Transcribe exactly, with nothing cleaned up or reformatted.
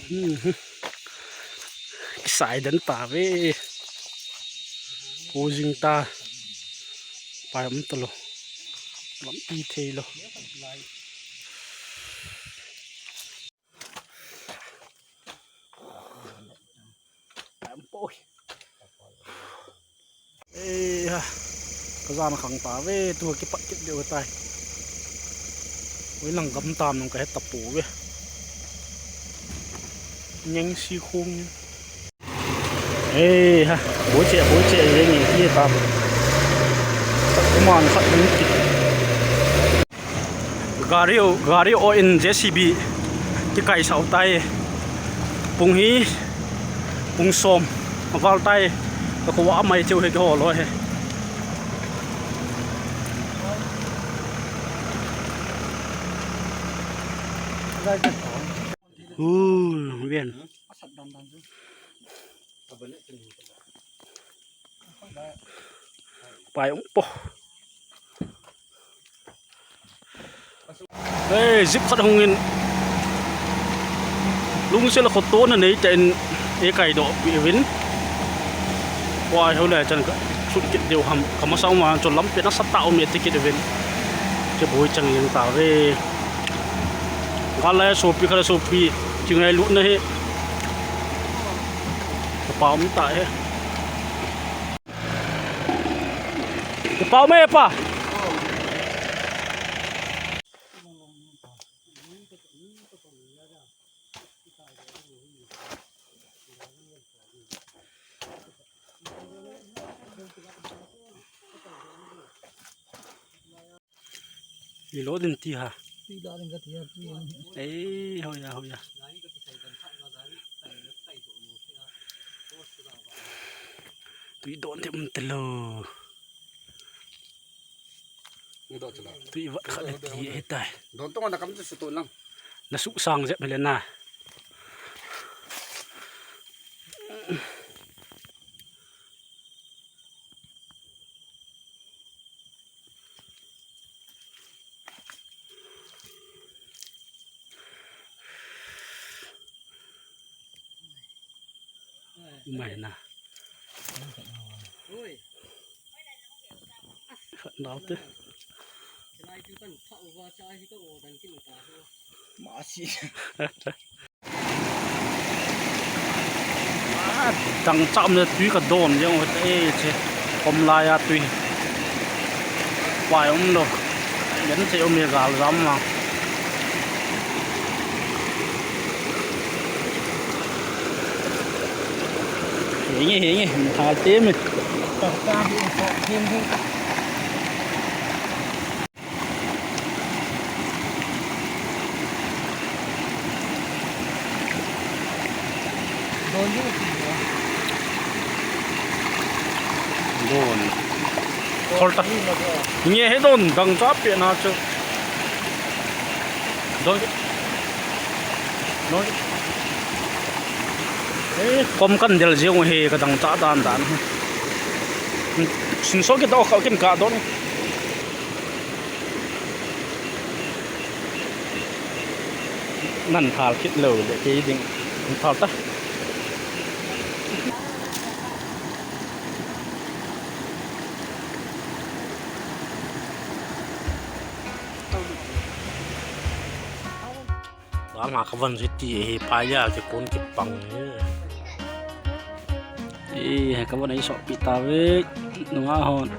Hmm. Kisai den tave. Pu jing ta. Pai um talou. Lampi thei lou. Pai um poi. Ei ha. Ka jan khang tave, tu kipat kit diu tai. Oi, lang gam tam nung ka het tapouve. Nyeng si khung. Ei ha, boi che, boi che, ye nge, ye ta. Kuman khat ni ki. Gari o, gari o in J C B kikai sau tai. Pung hi, pung som aval tai. Ka ko amai cheu he ke ho lo he. Uh, bien. Pai um po. Ei, jeep khat hung in. Lungse la khoto na nei ta in e kai do pi vin. Pai ho le chan ka sut kit deu ham. Ka masa ma chon lampi na sa ta um e ti kit vin. Che boi chang yang ta ve. Ka la sopi, ka la sopi. Chingai lu na he. Ka pa um ta he. Ka pa um e pa. Ilo din ti ha. Ilo din ka ti ha, ti. Ei, hoya, hoya. Tui don te um telo. Tui vat khat le ti he tai. Don tong na kam tu su to lang. Na su sang jep le na. Umai na. Khat nau te. Masi. Dangchah um le tui ka don jeng u hite che. Kom lai a tui. Pai um lo. Len che um e gal jam ma. Henge, henge, mi thal te mi. Don. Thol ta. Nge he don dangchah pe na chu. Don. Don. Eh, kom kan del jeng u he ka dangchah dan dan. Sin so ki to ka kin ka don. Nan thal kit lo le kei ding. Nan thal ta. Gal nga ka van si ti hi phai a ki kun ki pang hi. Ei, ka van ei sok pi ta ve. Nunga hon.